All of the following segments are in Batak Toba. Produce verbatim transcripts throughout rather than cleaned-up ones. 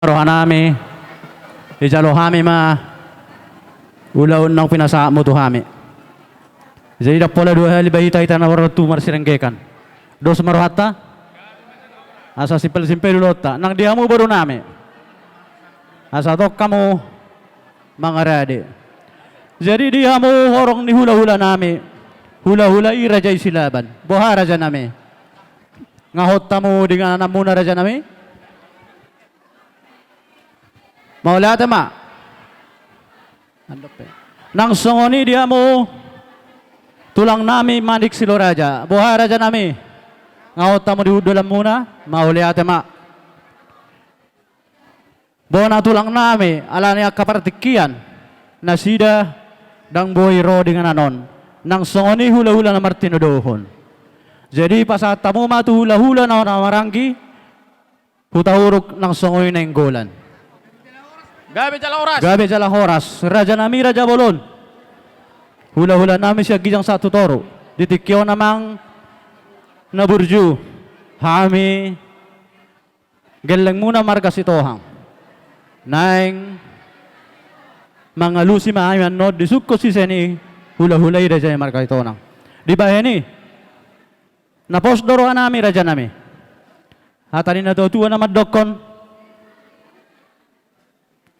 rohanami, dijalo hami ma ulaon naung pinasahatmu tu hami. Jadi ndang pola dua hali ba hita, hita na marorot tu marsirenggekan. Dos ma rohanta? Asa simpel-simpel ulaonta. Nang di hamu borunami, asa tong hamu mangarade. Jadi di hamu horong ni hula-hulanami, hula-hula i Raja i Silaban. Boha rajanami? Nga hot hamu di ingananmuna rajanami? Mauliate ma. Nang songon i di hamu tulangnami Manik Siloraja. Boha rajanami? Nga hot hamu di hundulanmuna? Mauliate ma. Bona tulangnami, ala ni angka partingkian, nasida ndang boi ro di inganan on. Nang songon i hula-hula na martinodohon. Jadi pasahat hamu ma tu hula-hula na, na maranggi Hutauruk nang songon i Nainggolan. Gabe jala horas. Gabe jala horas. Rajanami raja bolon. Hula-hulanami sian ginjang sahat tu toru. Di tingki on amang na burju, hami gellengmuna marga Sitohang naeng mangalusi ma hami annon di sungkun sise ni hula-hula i raja i marga Sitonang. Dibahen i, na pos do rohanami rajanami. Hata ni na tua-tua na mandokkon: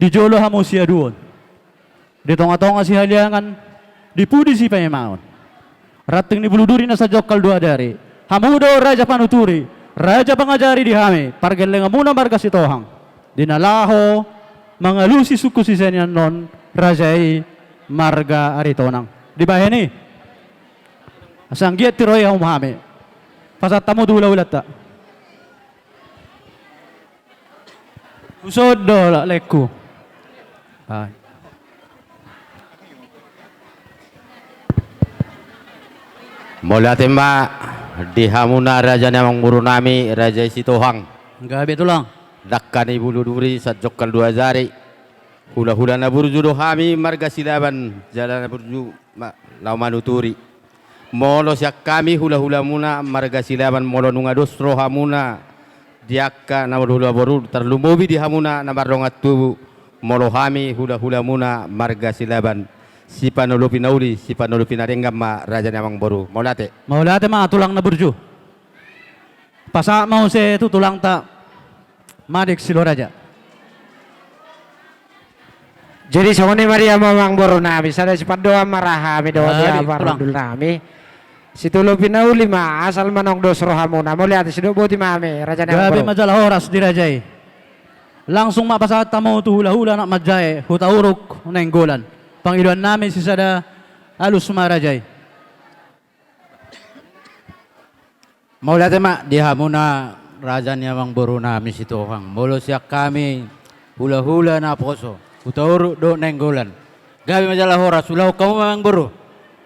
Di jolo hamu siaduon, di tonga-tonga sihaliangan, di pudi sipaimaon. Ranting ni bulu duri na sajongkal dua jari. Hamu do raja panuturi, raja pangajari di hami pargellenganmuna marga Sitohang, di na laho mangalusi sungkun sise ni annon raja i marga Aritonang. Dibahen i, asa anggiat tiroi hamu hami. Pasahat hamu tu hula-hulanta. Tuson do laengku. Ai. Mauliate ma di hamuna raja ni amangborunami, raja i Sitohang. Gabe tulang. Dangka ni bulu duri sajongkal dua jari. Hula-hula na burju do hami marga Silaban, jala na burju ma-, laho manuturi. Molo sian hami hula-hulamuna marga Silaban, molo nunga dos rohamuna di angka na marhula boru, tarlumobi di hamuna na mardongan tubu, molo hami hula-hulamuna marga Silaban, sipanolopi na uli, sipanolopi na denggan ma raja ni amangboru. Mauliate. Mauliate ma tulang na burju. Pasahat ma muse tu tulangta Manik Siloraja. Jadi songon i ma di hamu amangborunami, sada sipandohan ma ra hami dohot di parhundulnami. Sitolopi na uli ma, asal ma naung dos rohamuna. Mauliate, sidok boti ma hami raja ni amangboru. Gabe ma jala horas di raja i. Langsung ma pasahat hamu tu hula-hula anak manjae Hutauruk Nainggolan. Pangidoannami sisada alus ma raja i. Mauliate ma di hamuna raja ni amangborunami Sitohang. Molo sian hami hula-hula naposo Hutauruk dohot Nainggolan, gabe ma jala horas, ulahon hamu ma amangboru.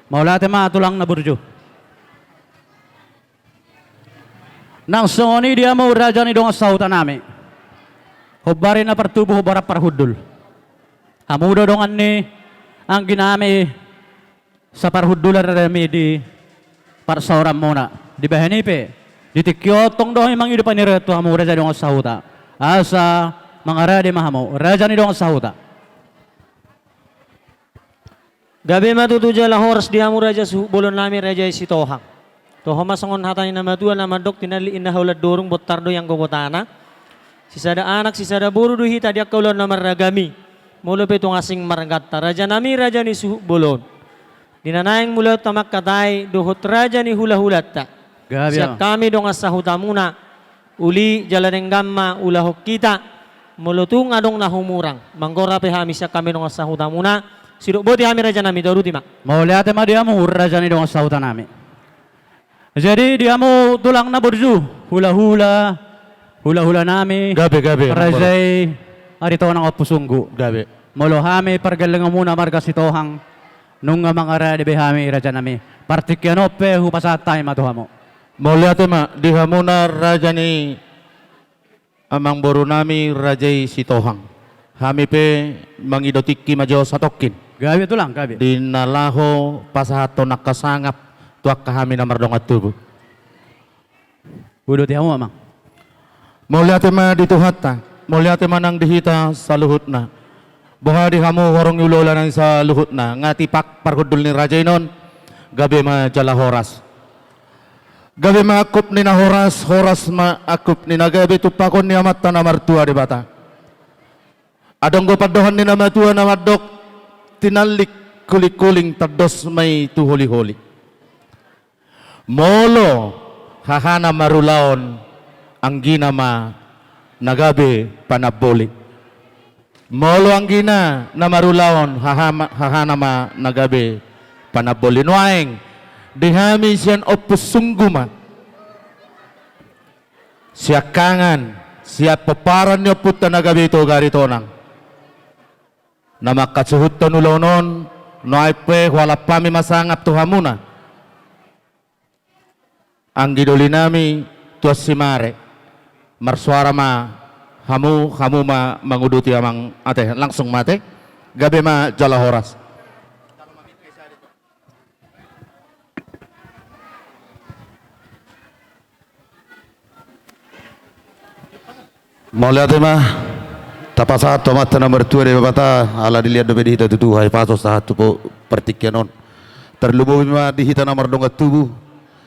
Mauliate ma tulang na burju. Nang songon i di hamu raja ni dongan sahutanami, hombar i na partubu, hombar parhundul. Hamu do dongan ni angginami saparhundulan nami di parsaoranmuna. Dibahen i pe, di tingki on tong do hami mangido panirion tu hamu raja ni dongan sahuta, asa mangarade ma hamu raja ni dongan sahuta. Gabe ma tutu jala horas di hamu raja suhut bolonnami, raja i Sitohang. Toho ma songon hata ni na matua na mandok: Tinallik inna holan dorung, bontar do ianggo botana. Sisada anak sisada boru do hita di angka ulaon na marragam i. Molo pe tung asing marganta, rajanami raja ni suhut bolon, di na naeng mulaonta mangkatai dohot raja ni hula-hulanta, gabe sian hami dongan sahutamuna, uli jala denggan ma ulahon hita. Molo tung adong na humurang, manggora pe hami sian hami dongan sahutamuna, sidok boti hami rajanami. Taruti ma. Mauliate ma di hamu raja ni dongan sahutanami. Jadi di hamu tulang na burju, hula-hula, hula-hulanami, gabe, gabe, raja i Aritonang Ompu Sunggu. Gabe. Molo hami pargellenganmuna marga Sitohang, nunga mangarade be hami rajanami. Partingkian on pe hupasahat hami ma tu hamu. Mauliate ma di hamuna raja ni amangborunami, raja i Sitohang. Hami pe mangido tingki ma jo satongkin. Gabe tulang, gabe. Di na laho pasahathon angka sangap tu angka hami na mardongan tubu. Uduti hamu amang. Mauliate ma di Tuhanta. Mauliate ma nang di hita saluhutna. Boha di hamu horong ni hulahula nami saluhutna, nga tipak parhundul ni raja i non. Gabe ma jala horas. Gabe ma angkup ni na horas, horas ma angkup ni na gabe, tumpahon ni Amanta na martua Debata. Adong do pandohan ni na matua na mandok: Tinallik hulinghuling, tandos ma i tu holiholi. Molo hahana marulaon, anggina ma na gabe panamboli. Molo anggina na marulaon, haha-, hahana ma na gabe panamboli. Nuaeng di hami sian Ompu Sunggu ma, siangkangan, sian pomparan ni ompunta na gabe i Toga Aritonang, na manghasuhuthon ulaon on. Nuaeng pe hualap hami ma sangap tu hamuna, anggi doli nami, tuan si Mare. Marsuara ma hamu, hamu ma manguduti, amang ate. Langsung ma ate. Gabe ma jala horas. Mauliate ma. Tapasahat tu Amanta na martua Debata, ala dilehon dope di hita tutu hahipason sahat tu po-, partingkian on. Tarlumobi ma di hita na mardongan tubu.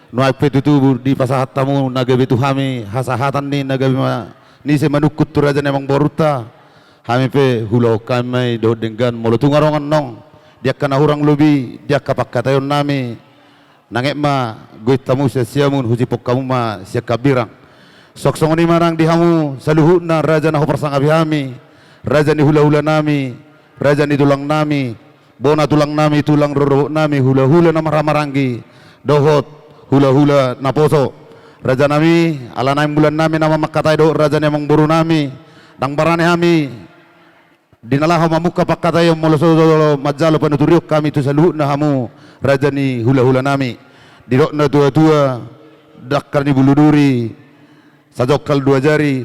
Nuaeng pe tutu dipasahat hamu na gabe tu hami hasahatan ni na gabe manise manungkun tu raja ni amangborunta. Hami pe huulahon hami ma i dohot denggan, molo tung adong annon di angka na hurang lobi di angka pangkataion nami, nanget ma goit hamu sian siamun, husiphon hamu ma sian hambirang. Suang songon i ma nang di hamu saluhutna raja na huparsangapi hami, raja ni hulahula nami, raja ni tulang nami, bona tulang nami, tulang rorobot nami, hulahula na marhahamaranggi dohot hulahula naposo. Raja nami, ala naeng bulan nami na mamangkatai dohot raja ni amangboru nami, ndang barani hami di na laho mamungka pangkataion molo so jolo manjalo panuturion hami tu saluhutna hamu raja ni hulahula nami. Didok natuatua, dangka ni bulu duri, sajongkal dua jari.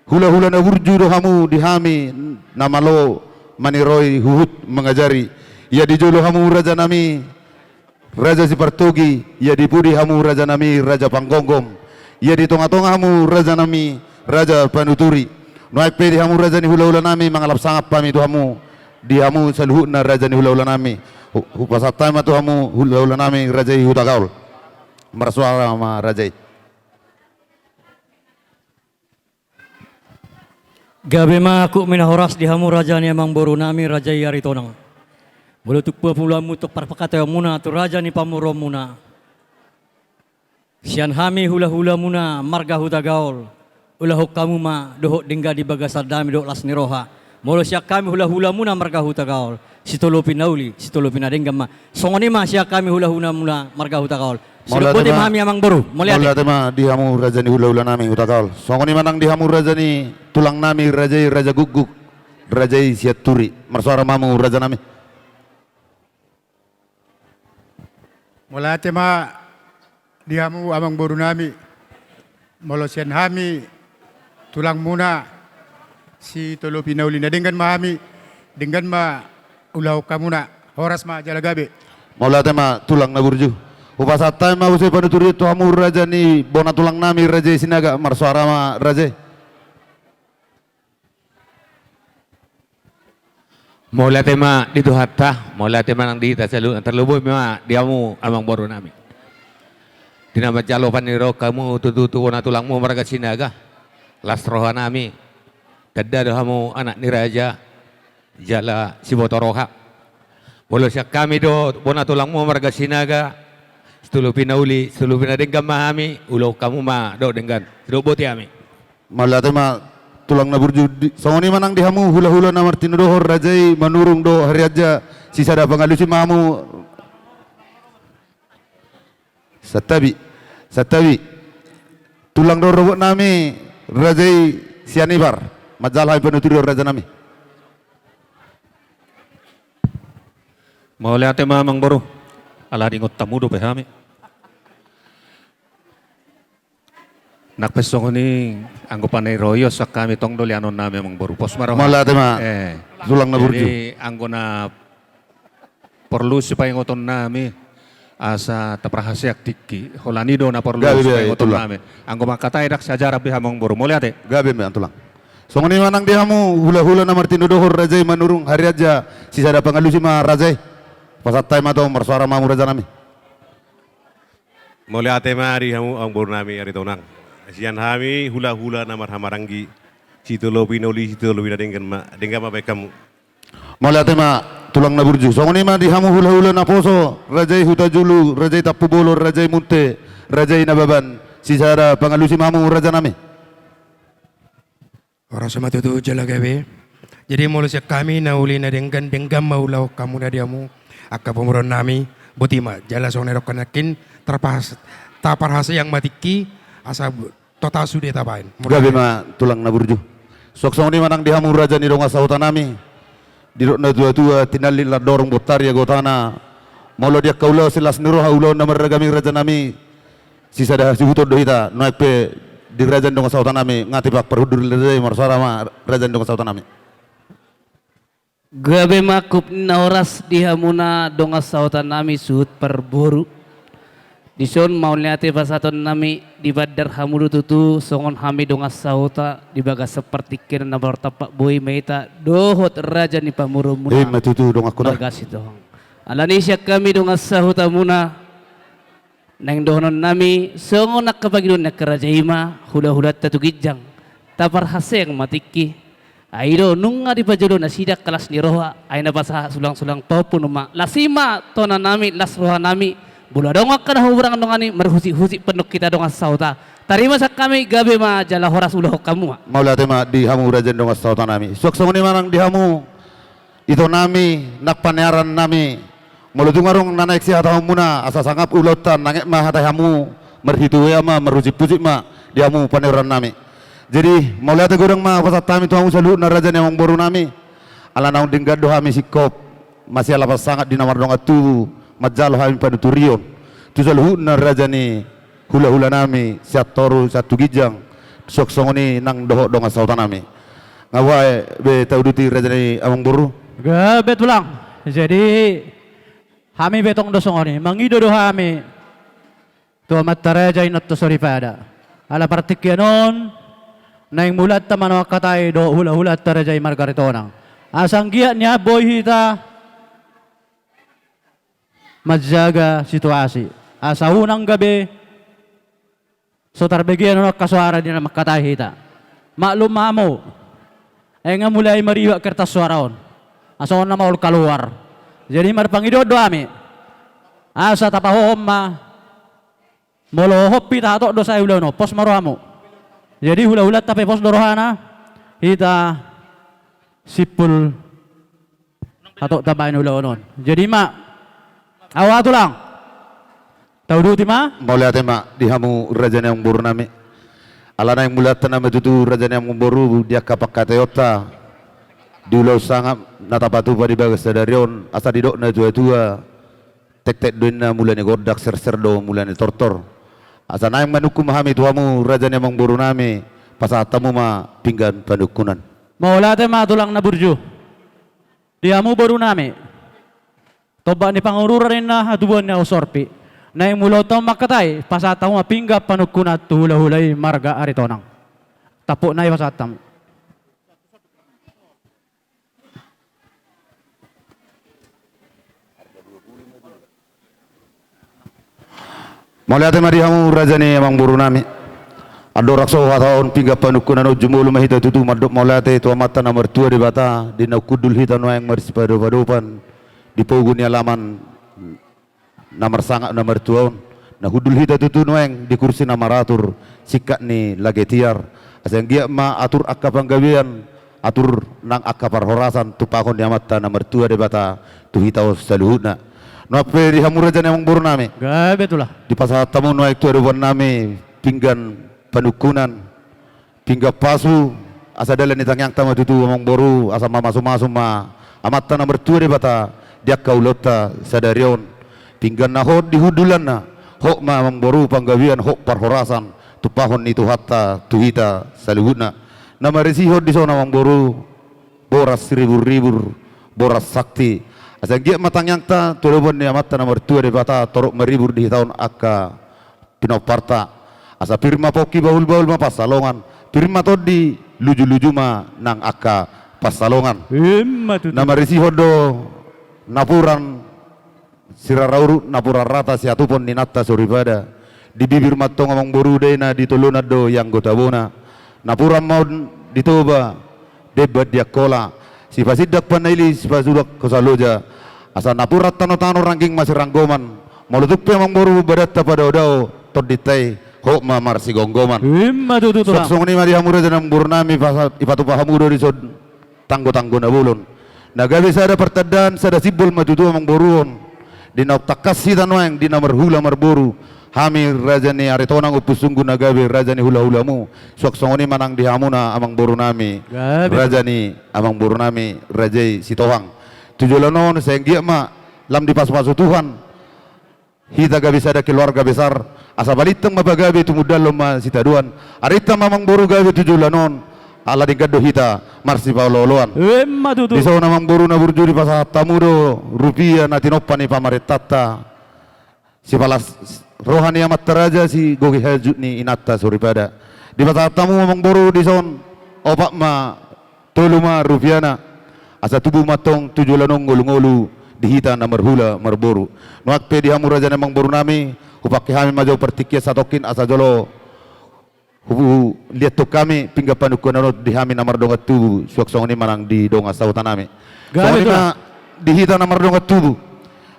Hulahula na burju do hamu di hami, na malo maniroi, huhut mangajari. Ia di jolo hamu raja nami, raja sipartogi, ia di pudi hamu raja nami, raja panggomgom, ia di tongatonga hamu raja nami, raja panuturi. Nuaeng pe di hamu raja ni hulahula nami, mangalap sangap hami tu hamu, di hamu saluhutna raja ni hulahula nami. Hu-, hupasahat hami ma tu hamu hulahula nami, raja i Hutagaol. Marsuara ma raja i. Gabe ma angkup ni na horas di hamu raja ni amangboru nami, raja i Aritonang. Molo tung pangulaonmu, tung parpangkataionmuna tu raja ni pamoruonmuna, sian hami hulahulamuna marga Hutagaol, ulahon hamu ma dohot denggan di bagasan dame dohot las ni roha. Molo sian hami hulahulamuna marga Hutagaol, sitolopi na uli, sitolopi na denggan ma. Songon i ma sian hami hulahulamuna marga Hutagaol. Mauliate ma. Sidok botima hami, amangboru. Mauliate. Mauliate ma di hamu raja ni hulahula nami Hutagaol. Songon i ma nang di hamu raja ni tulang nami, raja i Raja Gukguk, raja i Sianturi. Marsuara ma hamu raja nami. Mauliate ma di hamu amangboru nami. Molo sian hami tulangmuna, sitolopi na uli na denggan ma hami, denggan ma ulahon hamuna, horas ma jala gabe. Mauliate ma tulang na burju. Hupasahat hami ma muse panuturion tu hamu raja ni bona tulang nami, raja i Sinaga, marsuara ma raja i. Mauliate ma di Tuhanta, mauliate ma nang di hita saluhutna, tarlumobi ma di hamu amangboru nami. Di na manjalo panuturion hamu tutu tu bona tulangmu marga Sinaga, las roha nami, tanda do hamu anak ni raja, jala siboto roha. Molo sian hami do bona tulangmu marga Sinaga, sitolopi na uli, sitolopi na denggan ma hami, ulahon hamu ma dohot denggan. Sidok boti hami. Mauliate ma tulang na burju. Di, songon i ma nang di hamu hulahula na martinodohon, raja i Manurung dohot Harianja, sisada pangalusi ma hamu. Santabi, santabi. Tulang rorobot nami, raja i Sianipar. Manjalo hami panuturion raja nami. Mauliate ma amangboru. Ala diingot hamu dope hami. Nang pe songon i, anggo paniroion sian hami tong do lehononnami amangboru. Pos ma roha. Mauliate ma. Eh. Tulang na burju. Jadi anggo na porlu sipaingotonnami asa taparhaseang tingki. Holan i do na porlu sipaingotonnami. Gabe be tulang. Anggo mangkatai ndang sajaran be hamu amangboru. Mauliate. Gabe be tulang. Songon i ma nang di hamu hulahula na martinodohon raja i Manurung Harianja, sisada pangalusi ma raja i. Pasahat hami ma tu hamu, marsuara ma hamu rajanami. Mauliate ma di hamu amangborunami Aritonang. Sian hami hulahula na marhahamaranggi, sitolopi na uli sitolopi na denggan ma, denggan ma bahen hamu. Mauliate ma tulang na burju. Songon i ma di hamu hulahula naposo, raja i Hutajulu, raja i Tampubolon, raja i Munte, raja i Nababan, sisada pangalusi ma hamu rajanami. Horas ma tutu jala gabe. Jadi molo sian hami na uli na denggan, denggan ma ulahon hamuna di hamu angka pamoruonnami. Boti ma jala songon na nidok nangkin, tarpahas-, taparhaseang ma tingki asa b-, tota sude tabaen. Gabe ma tulang na burju. Suang songon i ma nang di hamu raja ni dongan sahutanami. Didok na tuatua, tinallik landorong bontar ia gotana. Molo di angka ulaon silas ni roha, ulaon na marragam i rajanami, sisada hasuhuton do hita. Nuaeng pe di raja ni dongan sahutanami, nga tipak parhundul ni raja i, marsuara ma raja ni dongan sahutanami. Gabe ma angkup ni na horas di hamuna dongan sahutanami suhut parboru. Dison mauliate pasahatonnami, dibandar hamu do tutu songon hami dongan sahuta di bagasan partingkian na martampak boi ma hita dohot raja ni pamoruonmuna. Ima tutu dongankuna. Marga Sitohang. Alani sian hami dongan sahutamuna, naeng dohononnami songon angka pangidoan ni angka raja i ma, hulahulanta tu ginjang, taparhaseang ma tingki. Ai do nunga dipajolo nasida angka las ni roha, ai na pasahat sulangsulang pahompu nunga. Las i ma tonanami, las rohanami, molo adong angka na huberang dongan i marhusikhusik pe annon hita dongan sahuta. Tarima sian hami, gabe ma jala horas ulahon hamu ma. Mauliate ma di hamu raja ni dongan sahutanami. Suang songon i ma nang di hamu itonami nang panearannami. Molo tung adong na naeng sihatahonmuna asa sangap ulaonta, nanget ma hatai hamu, marhite hea ma, marhusikhusik ma di hamu panearannami. Jadi mauliate godang ma pasahat hami tu hamu saluhutna raja ni amangborunami. Ala naung denggan do hami singkop, masialapan sangap di na mardongan tubu, manjalo hami panuturion tu saluhutna raja ni hulahulanami sian toru sian tu ginjang, suang songon i nang dohot dongan sahutanami. Nga boha be tauduti raja ni amangboru? Gabe tulang. Jadi hami be tong do songon i, mangido do hami tu amanta raja i na tontu soripada. Ala partingkian on naeng mulanta ma na mangkatai dohot hulahulanta raja i marga Aritonang, asa anggiat nian boi hita manjaga situasi, asa unang gabe so tarbagian on angka soara di na mangkatai hita. Maklum ma hamu, ai nga mulai maribak kertas soara on, asa on na maol kaluar. Jadi marpangidoan do hami, asa tapahohom ma. Molo hot hita hatop do sae ulaon on, pos ma rohamu. Jadi hulahulanta pe pos do rohana, hita simpul hatop tabaen ulaon on. Jadi ma, au tulang, tauduti ma. Mauliate ma di hamu raja ni amangborunami. Ala naeng mulanta nama tutu raja ni amangboru di angka pangkataionta, di ulaon sangap na tapatupa di bagas sadari on, asa didok na tuatua, tektek do ninna mula ni gondang, serser do mula ni tortor. Asa naeng manungkun ma hami tu hamu raja ni amangborunami, pasahat hamu ma pinggan panungkunan. Mauliate ma tulang na burju. Di hamu borunami, tombak ni Pangururan ninna, hatubuan ni au sorpi. Naeng mulaonta on mangkatai, pasahat hamu ma pinggan panungkunan tu hulahula i marga Aritonang. Tampukna i pasahat hamu. Mauliate ma di hamu raja ni amangborunami. Andorang so huhatahon pinggan panungkunan on, jumolo ma hita tutu mandok mauliate tu Amanta na martua Debata, di na hundul hita nuaeng marsipadopadopan di pogu ni alaman na marsangap na martua on. Na hundul hita tutu nuaeng di kursi na maratur, singkat ni lage tiar. Asa anggiat ma atur angka panggabean, atur nang angka parhorasan tumpahon ni Amanta na martua Debata tu hita on saluhutna. Nuaeng pe di hamu raja ni amangborunami. Gabe tulang. Dipasahat hamu nuaeng tu adopannami pinggan panungkunan, pinggan pasu, asa dalan ni tangiangta ma tutu amangboru, asa mamasumasu ma Amanta na martua Debata di angka ulaonta sadari on. Pinggan na hot di hundulanna, hot ma amangboru panggabean, hot parhorasan tumpahon ni Tuhanta tu hita saluhutna. Na marisihon dison amangboru boras riburribur, boras sakti. Asa anggiat ma tangiangta tu adopan ni Amanta na martua Debata, torop maribur di hita on angka pinomparta. Asa pir ma pongki, bahulbahul ma pansalongan, pir ma tondi, luju-luju ma nang angka pansalongan. Ima tutu. Na marisihon do napuran sirara uruk, napuran rata siatupon ni inanta soripada. Di bibir ma antong amangboru, daina di tolonan do ianggo tabona. Napuran ma on di Toba, demban di Angkola. Sipasindak Pandaili, sipasudak Hosaloja. Asa napuran tano-tano rangging masiranggoman. Molo tung pe amangboru badanta padao-dao, tondinta i hot ma marsigomgoman. Ima tutu, Tulang. Suang songon i ma di hamu raja ni amangboru nami, pasa-, ipatupa hamu do dison tanggo-tanggo na bolon. Na gabe sada partandaan, sada simbol ma tutu amangboru on. Di naung tangkas hita nuaeng, di na marhula marboru. Hami raja ni Aritonang Ompu Sunggu na gabe raja ni hula-hulamu. Suang songon i ma nang di hamuna amangboru nami. Gabe. Raja ni amangboru nami, raja i Sitohang. Tu joloan on, sai anggiat ma lam dipasu-pasu Tuhan. Hita gabe sada keluarga besar, asa balintang ma pagabe, tumundalhon ma sitadoan. Arinta ma amangboru gabe tu joloan on, ala denggan do hita marsipaolo-oloan. Ima tutu. Dison amangboru na burju, dipasahat hamu do rupia na tinompa ni pamarentanta. Sipalas roha ni amanta raja, sigohi hajut ni inanta soripada. Dipasahat hamu amangboru dison, opat ma tolu ma rupiana. Asa tubu ma antong tu joloan on ngolu-ngolu di hita na marhula marboru. Nuaeng pe di hamu raja ni amangboru nami, hupangke hami ma jo partingkian satongkin asa jolo huliathon hami pinggan panungkunan on di hami na mardongan tubu, suang songon i ma nang di dongan sahuta nami. Gabe, Tulang. Songon i ma di hita na mardongan tubu.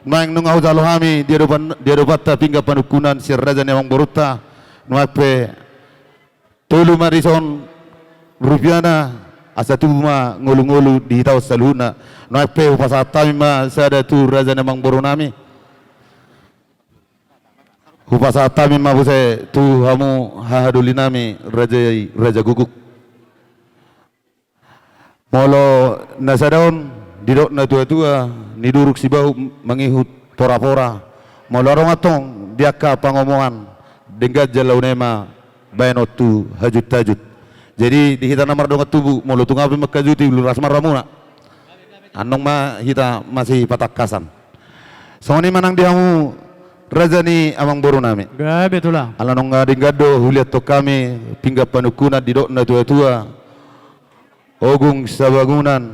Nuaeng nunga hujalo hami di adopan, di adopanta pinggan panungkunan sian raja ni amangborunta. Nuaeng pe tolu ma dison rupiana, asa tubu ma ngolu-ngolu di hita on saluhutna. Nuaeng pe hupasahat hami ma sada tu raja ni amangboru nami. Hupasahat hami ma muse tu hamu hahadoli nami, raja i, raja guguk. Molo na sada on, didok na tua-tua, nidurung sibahut mangihut pora-pora. Molo adong antong di angka pangomoan, denggan jala une ma baenon tu hajut-hajut. Jadi di hita na mardongan tubu, molo tung aha pe mangkajuti, ulu las ma ramuna. Annon ma hita masipatangkasan. Songon i ma nang di hamu raja ni amangboru nami. Gabe, Tulang. Ala nunga denggan do huliathon hami pinggan panungkunan, didok na tua-tua. Ogung sabangunan,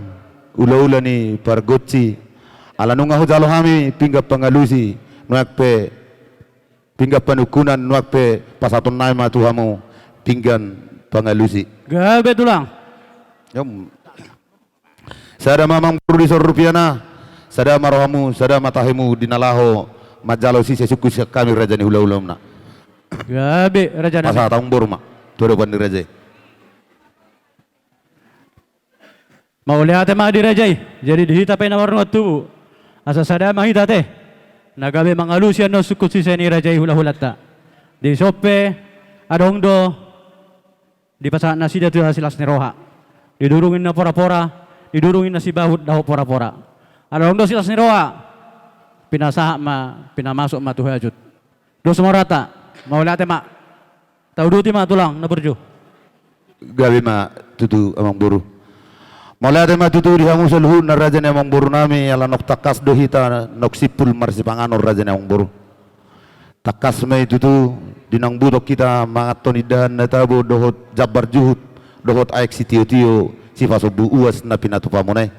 ula-ula ni pargonsi. Ala nunga hujalo hami pinggan pangalusi, nuaeng pe pinggan panungkunan, nuaeng pe pasahaton nami ma tu hamu pinggan pangalusi. Gabe, Tulang. Sada ma amangboru dison rupiana, sada ma rohamu, sada ma tahemu di na laho manjalo sise sungkun sian hami raja ni hula-hulamuna. Gabe, raja nami. Pasahat amangboru ma tu adopan ni raja i. Mauliate ma di raja i. Jadi di hita pe na mardongan tubu, asa sada ma hita ate na gabe mangalusi annon sungkun sise ni raja i hula-hulanta. Dison pe adong do dipasahat nasida tu hita silas ni roha. Didurung ninna pora-pora, didurung ninna sibahut dohot pora-pora. Adong do silas ni roha, pinasahat ma, pinamasuk ma tu hajut. Dos ma rohanta, mauliate ma. Tauduti ma, Tulang na burju. Gabe ma tutu, amangboru. Mauliate ma tutu di hamu saluhutna raja ni amangboru nami, ala naung tangkas do hita naung simpul marsipanganon, raja ni amangboru. Tangkas ma i tutu, di naung butong hita manganhon indahan na tabo dohot jambar juhut, dohot aek sitio-tio, sipasombu uas na pinatupamuna i.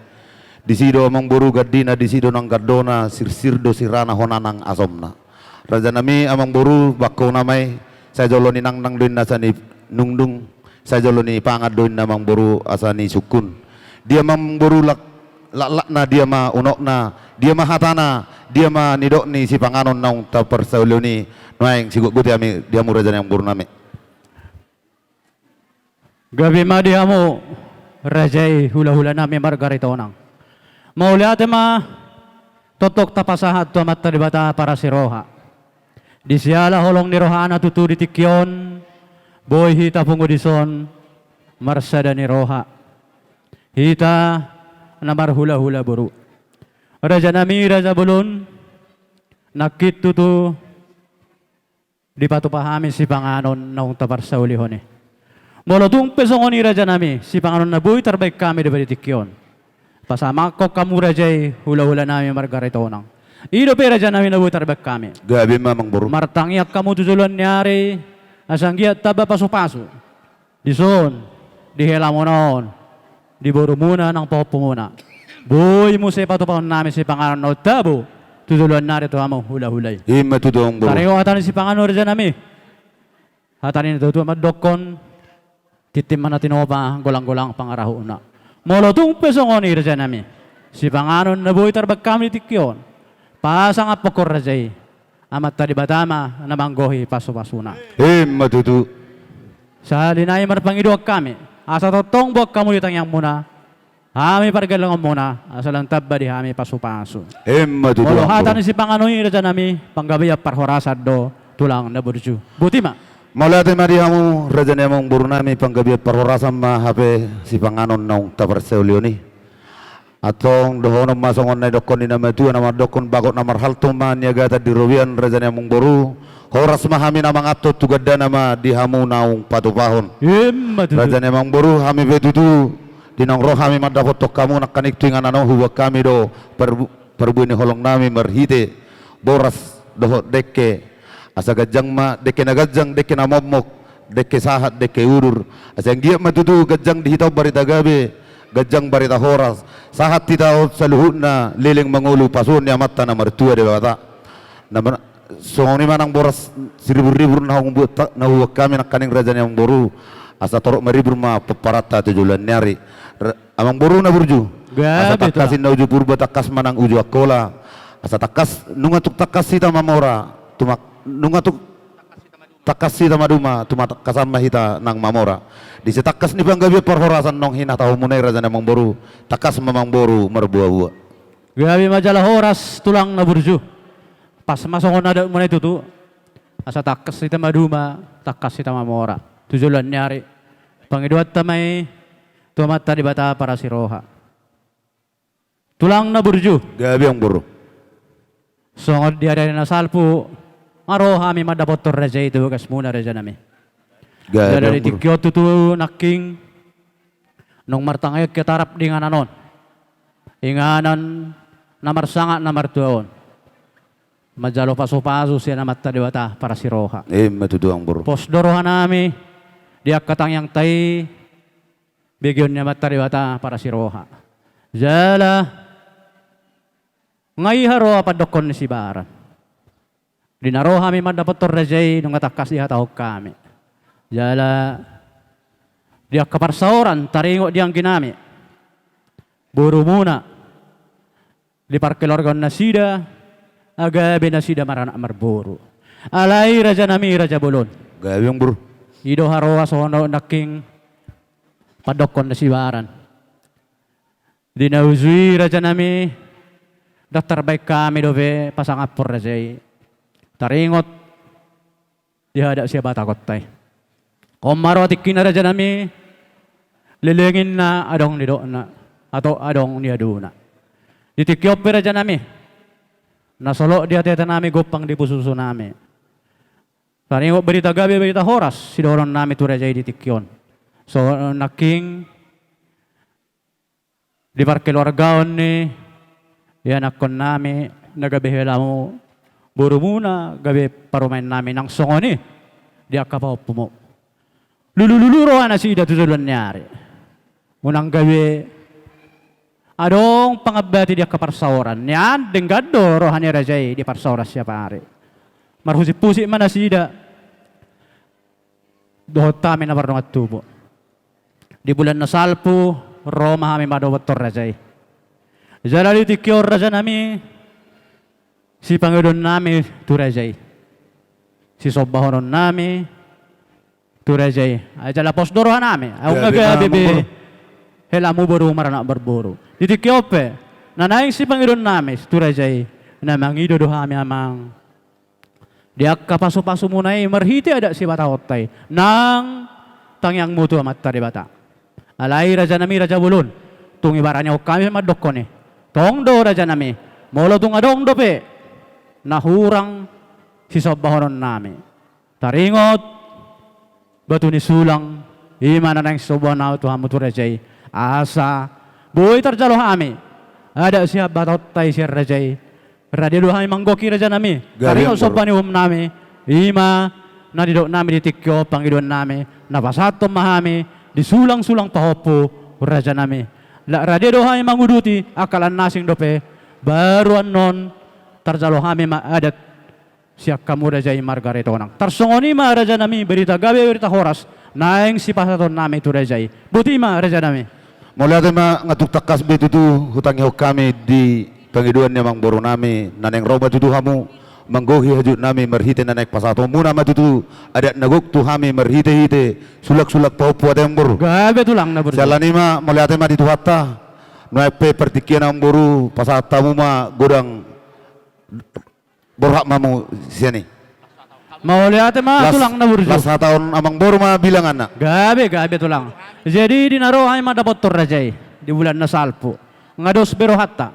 Disi do, amangboru, gandina, disi do nang gandona, sirsir do sirana, hona nang asomna. Raja nami, amangboru, bangkona ma i, sai jolo ninangnang do ninna asa ninungdung, sai jolo nipangan do ninna, amangboru, asa nisungkun. Dia ma, amangboru, lak-, laklakna, dia ma unokna, dia ma hatana, dia ma nidok ni sipanganon naung taparsaulihon i? Nuaeng sigotgoti hami di hamu raja ni amangboru nami. Gabe ma di hamu raja i, hula-hula nami marga Aritonang. Mauliate ma tongtong tapasahat tu Amanta Debata parasi roha. Di siala holong ni rohana tutu di tingki on boi hita pungu dison marsada ni roha, hita na marhula-hula boru. Raja nami, raja bolon, nangkin tutu dipatupa hami sipanganon naung taparsaulihon i. Molo tung pe songon i, raja nami, sipanganon na boi tarbaen hami dope di tingki on, pasahathon hamu raja i, hula-hula nami marga Aritonang. I dope, raja nami, na boi tarbaen hami. Gabe ma, amangboru. Martangiang hamu tu joloan ni ari, asa anggiat tamba pasu-pasu. Dison, di helamuna on, di borumuna nang pahompumuna. Boi muse patupahon nami sipanganon na tabo tu joloan ni ari tu hamu hulahula i. I ma tutu, amang boru. Taringot hata ni sipanganon, raja nami. Hata ni natuatua mandokkon, tintin ma na tinopa, golanggolang pangarahutna. Molo tung pe songon i, raja nami, sipanganon na boi tarbahen hami di tingki on, pasangaphon raja i, Amanta Debata ma na manggohi pasupasuna. I ma tutu. Sahali nai marpangidoan hami, asa tongtong boan hamu di tangiangmuna, hami pargellengonmuna, asa lam tamba di hami pasupasu. I ma tutu, amang boru. Molo hata ni sipanganon i, raja nami, panggabean parhorasan do, tulang na burju. Boti ma. Mauliate ma di hamu, raja ni amang boru nami, panggabean parhorasan ma hape sipanganon naung taparsaulihon i. Antong dohonon ma songon na nidokkon ni na matua na mandokkon, bagot na marhalto ma niagatan di robean, raja ni amang boru. Horas ma hami na manganhon, tu gandana ma di hamu naung patupahon. I ma tutu. Raja ni amang boru, hami pe tutu, di naung ro hami mandapothon hamu nangkaning tu inganan on, huboan hami do par-, parbue ni holong nami marhite boras dohot dengke. Asa ganjang ma, dengke na ganjang, dengke na momok, dengke sahat, dengke udur. Asa anggiat ma tutu ganjang di hita on barita gabe, ganjang barita horas. Sahat hita on saluhutna leleng mangolu pasupasu ni Amanta na martua Debata. Na mar-, songon i ma nang boras siriburribur na huboan ta-, na huboan hami nangkaning, raja ni amang boru. Asa torop maribur ma pomparanta tu joloan ni ari. Ra-, amang boru na burju. Gabe, tulang. Asa tangkas ninna uju Purba, tangkas ma nang uju Angkola. Asa tangkas, nunga tung tangkas hita mamora, tumak-, nunga tung tangkas hita maduma, tumatangkasan ma hita nang mamora. Di sitangkas ni panggabean parhorasan naung hinatahonmuna i, raja ni amang boru, tangkas ma amang boru marboaboa. Gabe ma jala horas, tulang na burju. Pas ma songon adatmuna i tutu. Asa tangkas hita maduma, tangkas hita mamora tu joloan ni ari. Pangidoanta ma i tu Amanta Debata parasiroha. Tulang na burju. Gabe, amang boru. Songon di ari-ari na salpu, nga ro hami mandapothon raja i tu bagasmuna, raja nami. Gabe, amang boru. Jala di tingki on tutu nangkin, naung martangiang hita rap di inganan on, inganan na marsangap na martua on, manjalo pasupasu sian Amanta Debata parasiroha. I ma tutu, amang boru. Pos do roha nami di angka tangiangta i, begeon ni Amanta Debata parasiroha. Jala nga i haroa pandokkon ni sibaran. Di na ro hami mandapothon raja i, nunga tangkas dihatahon hami. Jala di angka parsaoran taringot di anggi nami, borumuna, di parkeluargaon nasida, gabe nasida maranak marboru. Alai, raja nami, raja bolon. Gabe, amang boru. I do haroa songon on nangkin pandokkon na sibaran. Di na uju i, raja nami, ndang tarbahen hami dope pasangaphon raja i. Taringot di adat sihabatakonta i. On ma ro tingkina, raja nami, leleng ninna adong nidokna, atau adong niaduna. Di tingki on pe, raja nami, na solot di ateate nami, gompang di pusupusu nami, taringot barita gabe, barita horas sidohonon nami tu raja i di tingki on. Songon on nangkin, di parkeluargaon ni ianakkon nami, na gabe helamu, borumuna, gabe parumaen nami, nang songon i di angka pahompumu. Lulululu roha nasida tu joloan ni ari. Unang gabe adong pangambati di angka parsaoran. Nian denggan do roha ni raja i di parsaoran siap ari. Marhusiphusip ma nasida dohot hami na mardongan tubu. Di bulan na salpu, ro ma hami mandapothon raja i. Jala di tingki on, raja nami, sipangidoan nami tu raja i, sisombahonon nami tu raja i. Ai jala pos do roha nami, aung gabe be helamu, boru maranak marboru. Di tingki on pe, na naeng sipangidoan nami tu raja i, na mangido do hami, amang, di angka pasupasumuna i marhite adat sihabatakonta i, nang tangiangmu tu Amanta Debata. Alai, raja nami, raja bolon, tung ibaranihon hami mandokkon i. Tong do, raja nami, molo tung adong dope na hurang sisombahonon nami, taringot batu ni sulang, i ma na naeng sisombahon nami tu hamu tu raja i, asa boi tarjalo hami adat sihabatakonta i sian raja i. Rade do hami manggohi, raja nami. Gabe, taringot somba ni uhum nami, i ma na nidok nami di tingki on, pangidoan nami, na pasahathon ma hami di sulang-sulang pahompu rajanami. Lak rade do hami manguduti angka na asing dope, baru annon tarjalo hami ma adat sian hamu raja i marga Aritonang. Tarsongon i ma rajanami, berita gabe, berita horas naeng sipasahatonnami tu raja i. Boti ma rajanami. Mauliate ma, nga tung tangkas be tutu hutangihon hami di pangidoan ni amangborunami, na naeng ro ma tutu hamu manggohi hajutnami marhite na naeng pasahatonmuna ma tutu adat na gok tu hami marhite-hite sulak-sulak pahompu, ate amangboru. Gabe tulang na burju. Siala ni i ma, mauliate ma di Tuhanta. Nuaeng pe partingkian, amangboru, pasahat hamu ma godang borhat ma hamu sian i. Mauliate ma, las, tulang na burju. Las hatahon amangboru ma bilanganna. Gabe, gabe tulang. Jadi di na ro hami mandapothon raja i di bulan na salpu, nga dos be rohanta.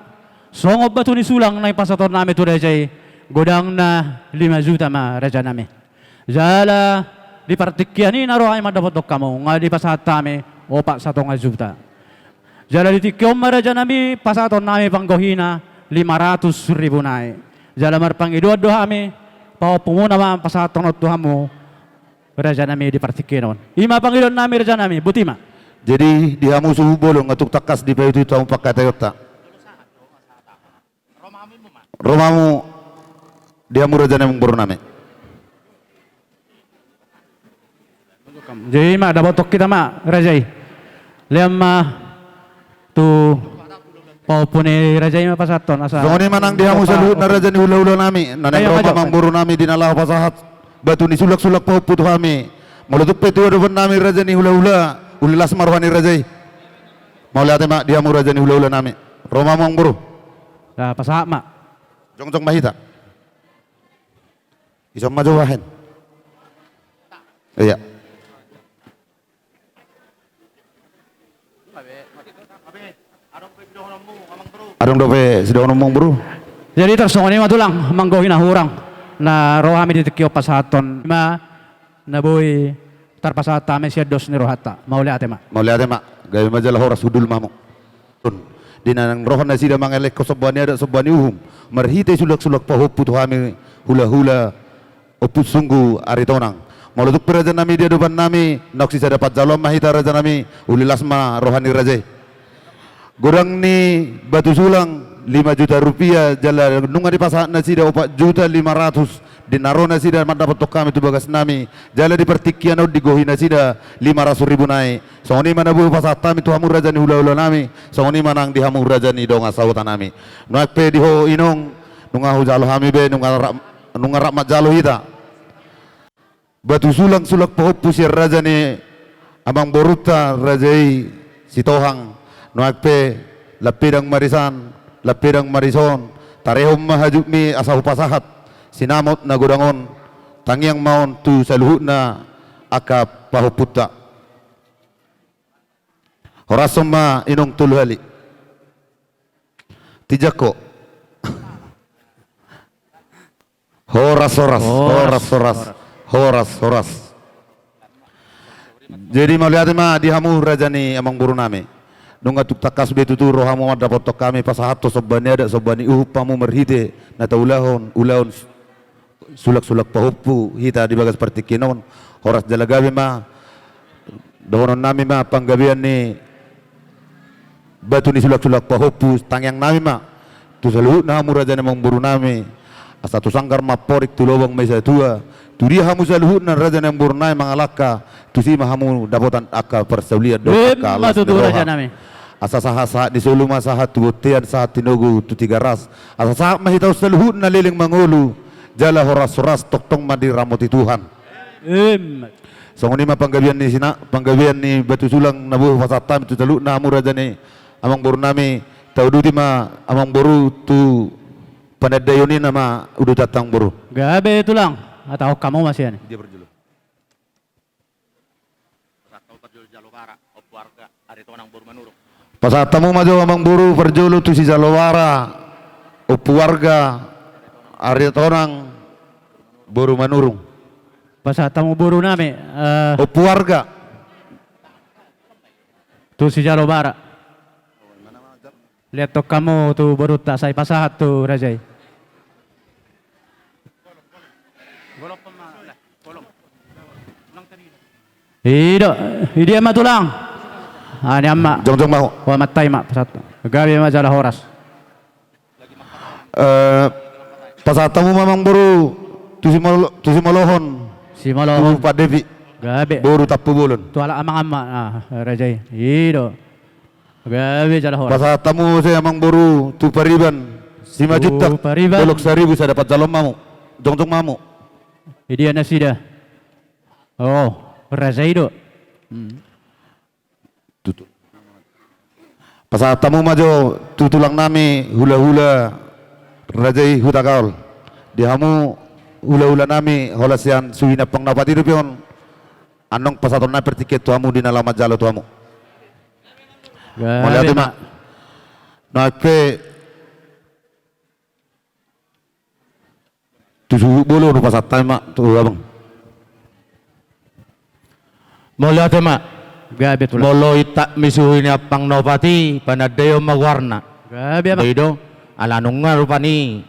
Songon batu ni sulang na dipasahatonnami tu raja i, godangna lima juta ma rajanami. Jala di partingkian i na ro hami mandapothon hamu, nga dipasahat hami opat satonga juta. Jala di tingki on ma rajanami pasahatonnami panggohina lima ratus ribu nai. Jala marpangidoan do hami, pahompumuna ma pasahathon on tu hamu rajanami di partingkian on. I ma pangidoannami rajanami, boti ma. Jadi di hamu suhut bolon, nga tung tangkas dipaihut-ihut hamu pangkataionta. Ro ma hamu di hamu raja ni amangborunami. Jadi ma dapothon hita ma raja i. Lean ma tu pahompu ni raja i ma pasahathon asa. Songon i ma nang di hamu saluhutna raja ni hula-hulanami, na naeng ro ma amangborunami di na laho pasahat batu ni sulak-sulak pahompu tu hami. Molo tung pe tu adopannami raja ni hula-hula, uli las ma roha ni raja i. Mauliate ma di hamu raja ni hula-hulanami. Ro ma hamu amangboru. Pasahat ma. Jongjong ma hita. Ison ma jo bahen. Iya. Adong dope sidohononmu, amangboru? Jadi tarsongon i ma tulang, manggohi na hurang na ro hami di tingki on pasahathon ma na boi tarpasahat hami sian dos ni rohanta. Mauliate ma. Mauliate ma. Gabe ma jala horas hundul ma hamu. Di na naeng roha nasida mangelekhon somba ni adat somba ni uhum marhite sulak-sulak pahompu tu hami hula-hula Ompu Sunggu Aritonang. Molo tung pe rajanami di adopannami, naung sisada panjaloan ma hita rajanami, uli las ma roha ni raja i. Godang ni batu sulang lima juta rupiah, jala nunga dipasahat nasida opat juta lima ratus di na ro nasida mandapothon hami tu bagasnami, jala di partingkian on digohi nasida lima ratus ribu nai. Songon i ma na boi pasahat hami tu hamu raja ni hula-hulanami, songon i ma nang di hamu raja ni dongan sahutanami. Nuaeng pe di ho inong, nunga hujalo hami be, nunga rap, nunga rap manjalo hita. Batu sulang sulak pahompu sian raja ni amangborunta raja i Sitohang, nuaeng pe lampedang marisan, lampedang marison, tarehon ma hajutmi asa hupasahat sinamot na godang on, tangiang ma on tu saluhutna angka pahompunta. Horashon ma inong tolu hali. Tinjak ho. Horas, horas, horas, horas, horas, horas. Jadi mauliate ma di hamu raja ni amangborunami. Nunga tung tangkas be tutu ro hamu mandapothon hami pasahathon somba ni adat somba ni uhum hamu marhite na taulahon ulaon sulak-sulak pahompu hita di bagas partingkian on. Horas jala gabe ma dohononnami ma panggabean ni batu ni sulak-sulak pahompu, tangiangnami ma tu saluhutna hamu raja ni amangborunami, asa tu sanggar ma amporik, tu lobang ma i satua, tu dia hamu saluhutna raja ni amangborunami mangalangka, tusi ma hamu dapotan angka parsaulian dohot angka las ni roha. Asa sahat-sahat ni solu ma sahat tu bontean, sahat tinogu tu Tigaras, asa sahat ma hita on saluhutna leleng mangolu, jala horas-horas tongtong ma diramoti Tuhan. Songon i ma panggabean ni sina, panggabean ni batu sulang na boi hupasahat hami tu saluhutna hamu raja ni amangborunami, tauduti ma amangboru tu panandaion i nama udutan amangboru. Gabe tulang, hatahon hamu ma sian i. Pasahat hamu ma jo amangboru parjolo tu si Jalobara, Ompu Warga, Aritonang, boru Manurung. Pasahat hamu borunami, eh, Ompu Warga. Tu si Jalobara. Lean hamu tu borunta sai pasahat tu raja i. I do, i dia ma tulang? Ani ama. Jongjong ma ho. Wa mattai ma pasahat. Gabe ma jala horas. Eh, pasahat hamu ma amangboru tu Simol-, tu Simolohon. Simolohon. Tu Pak Devi. Gabe. Boru Tampubolon. Tu halak amang ama, ah, raja i. I do. Gabe jala horas. Pasahat hamu muse amangboru tu Pariban. Simanjuntak. Tu Pariban. Dolok Saribu, sada panjaloon ma hamu. Jongjong ma hamu. I dia nasida? Oh, raja i do. Hmm. Tutu. Pasahat hamu ma jo tu tulang nami hulahula raja i Hutagaol. Di hamu hulahula nami holan sian suhi ni ampang na opat i dope on. Annon pasahaton nami partingkian tu hamu di na laho manjalo tu hamu. Gabe ma. Mauliate ma. Naeng pe tu suhut bolon pasahat hami ma tu abang. Mauliate ma. Gabe tulang. Molo intak ni suhi ni ampang na opat i, panandaion ma goarna. Gabe ma. Ba i do, ala nunga rupani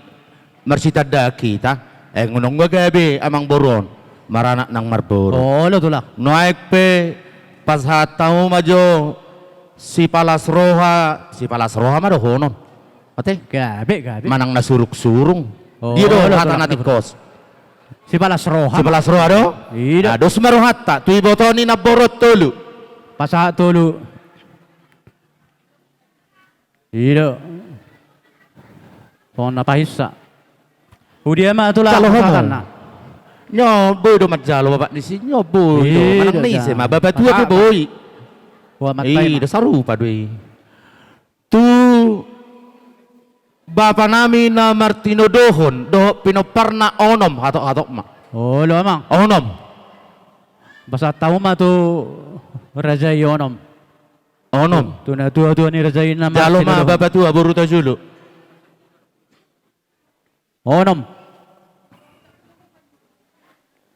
marsitandaan hita, eh, nunga gabe amangboru on maranak nang marboru. Olo tulang. Naeng pe pasahat hamu ma jo sipalas roha, sipalas roha ma dohonon. Ate? Gabe, gabe. Manang na surung-surung. Oh, dia do hata na tingkos. Sipalas roha. Sipalas roha do? I do. Na dos ma rohanta tu iboto ni namboru on tolu. Pasahat tolu. I do. Songon na pahinsa. Hudia ma tulang pasahatanna? Nyo boi do manjalo bapak ni si, nyo boi do. I do, manang na ise ma bapatua pe boi. Wa mattai ma. I do, sarupa do i. Tu bapa nami na martinodohon dohot pinomparna onom, hatop-hatop ma. Olo amang. Onom. Pasahat hamu ma tu raja i onom. Onom. Tu, tu natua-tua ni raja i na martinodohon. Jalo ma bapatua boru tajulu. Onom.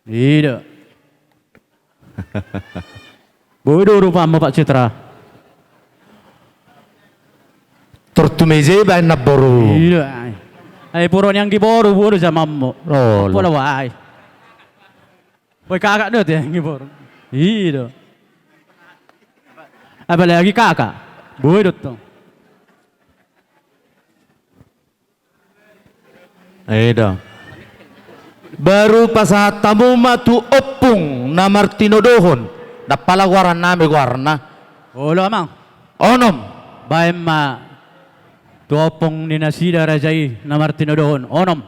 I do. Boi do rupamu Pak Citra. Tor tu meja i baen namboru. I do ai. Ai puro ni anggi boru, boi do jamanmu. Olo. Pola wai. Boi kakak do te anggi boru. I do. Apalagi kakak. Boi do tong. I do. Baru pasahat hamu ma tu ompung na martinodohon. Ndang pola goaran nami goarna. Olo amang. Onom. Baen ma tu ompung ni nasida raja i na martinodohon. Onom.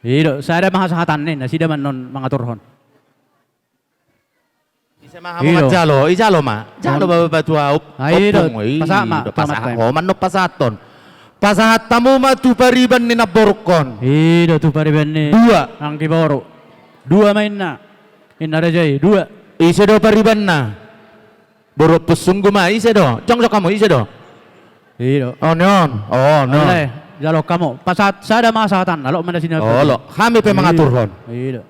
I do, sada ma hasahatan ni nasida ma annon mangaturhon. Ise ma hamu manjalo, i jalo ma. Jalo ma bapatua ompung. I do, pasahat ma. Pasahat ho ma annon pasahathon. Pasahat hamu ma tu pariban ni namborungkon. I do, tu pariban ni dua. Anggi boru. Dua ma inna. Inna raja i, dua. Ise do paribanna? Boru Ompusunggu ma, ise do? Jongjong hamu, ise do? I do. On, on. On, on. Alai, jalo hamu. Pasahat, sada ma hasahatan, olo ma nasida. Olo, hami pe mangaturhon. I do.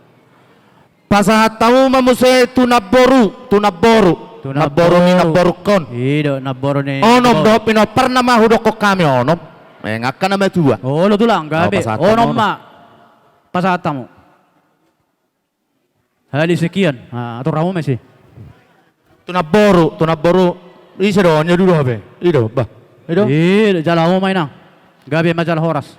Pasahat hamu ma muse tu namboru, tu namboru. Tu namboru. Namboru ni namborungkon. I do, namboru ni. Onom dohot pinomparna ma hudokkon hami onom. Eh, angka na matua. Olo tulang, gabe. Pasahat hamu. Onom ma. Pasahat hamu. Hali sekian. Ah, atur hamu ma ise. Tu namboru, tu namboru. Ise do, nyo dudu hape. I do, bah. I do. I do, jalo hamu ma inang. Gabe ma jala horas.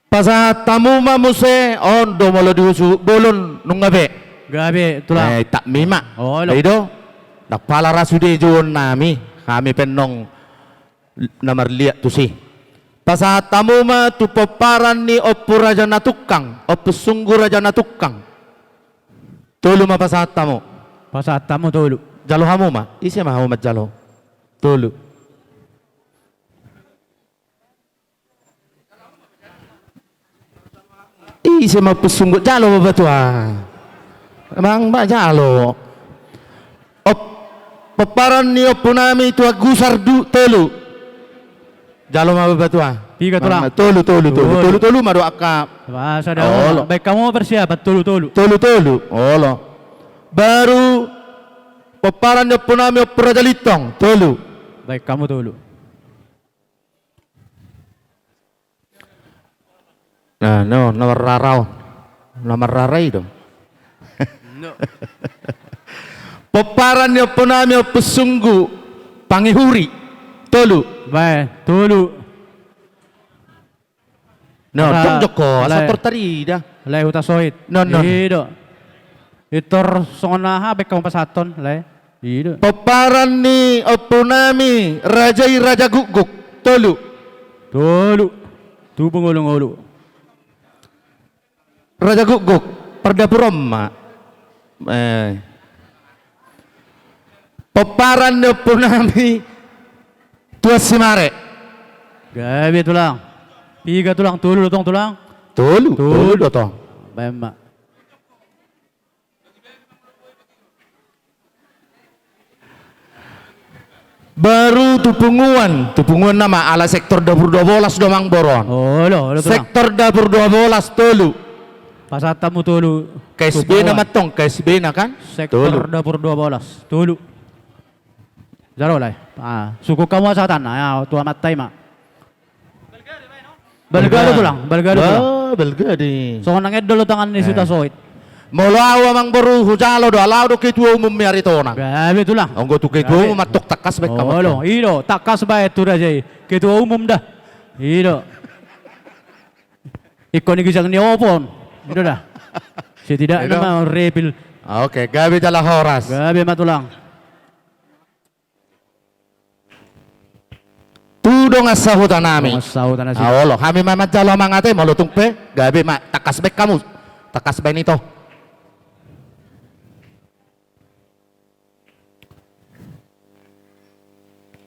Pasahat hamu ma muse, on do molo di suhut bolon, nunga be. Gabe, tulang. Eh, intak mi ma. Olo. I do. Ndang pola ra sude jouon nami. Hami pe annon na marliat tusi. Pasahat hamu ma tu pomparan ni Ompu Raja Natungkang, Ompusunggu Raja Natungkang. Tolu ma pasahat hamu. Pasahat hamu tolu. Jalo hamu ma. Ise ma hamu manjalo? Tolu. Ise ma Ompusunggu, jalo ma bapatua. Emang ma jalo. Op-, pomparan ni ompu nami Tuan Gusar du-, tolu. Jalo ma bapatua. Tiga tulang. Emang tolu, tolu, tolu. Tolu. Tolu, tolu ma do angka. Wah, sada. Olo. Baen hamu persiapan, tolu, tolu. Tolu, tolu. Olo. Baru pomparan ni ompu nami Ompu Raja Lintong, tolu. Baen hamu tolu. Nah, no, na marrara on. Na marrara i do. Pomparan ni ompunami Ompu Sunggu Pangihuri, tolu. Bae, tolu. No, tong jokko, asa tor tarida. Lae Hutasoit. No, no. I do. Pintor songon aha baen hamu pasahathon, lae. I do. Pomparan ni ompunami Raja i Raja Gukguk, tolu. Tolu. Tubu ngolu-ngolu. Raja Gukguk, pardapur on ma. Eh. Pomparan ni ompunami Tuan Simare. Gabe tulang. Piga tulang, tolu do tong tulang? Tolu. Tolu. Tolu do tong. Baen ma. Baru tu punguan, tu punguan nama ala sektor dapur dua bolas do amang boru on. Olo, olo tulang. Sektor dapur dua bolas, tolu. Pasahat hamu tolu. K S B na ma tong, K S B na kan? Sektor dapur dua bolas, tolu. Jalo lae. Ah, sungkun hamu sahatanna, ya, tu amanta i ma. Balga do tulang, balga do tulang. Balga do. Songon nang endol do tangan ni Hutasoit. Molo au amang boru hujalo do, ala au do ketua umum ni Aritonang. Gabe tulang. Anggo tu ketua umum antong tangkas baen hamu. Olo, i do, tangkas baen tu raja i. Ketua umum da. I do. Ingkon i ginjang ni opon. I do da. Setidakna ma repil. Oke, gabe jala horas. Gabe ma tulang. Tu dongan sahutanami. Dongan sahutanami. Ah, olo, hami ma manjalo amang ate, molo tung pe gabe ma, tangkas baen hamu. Tangkas baen ito.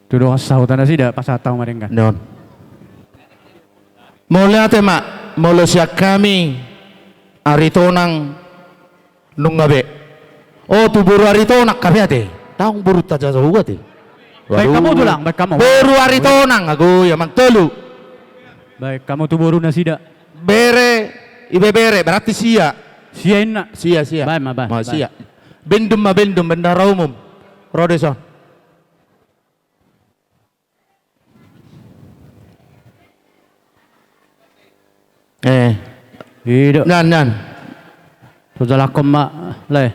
Tu dongan sahuta nasida, pasahat hamu ma denggan. Don. Mauliate ma, molo sian hami Aritonang nunga be. O, tu boru Aritonang hami ate. Ndang boru Tajajahu ate. Baen hamu tulang, baen hamu. Boru Aritonang, ago i amang, tolu. Baen hamu tu boru nasida. Bere, ibebere, berarti sia. Sia inna. Sia, sia. Baen ma, baen. Ma, baen. Sia. Bendum ma, bendum, bendahara umum. Ro dison. Eh. I do. Nan, nan. Tu jalakkon ma, lae.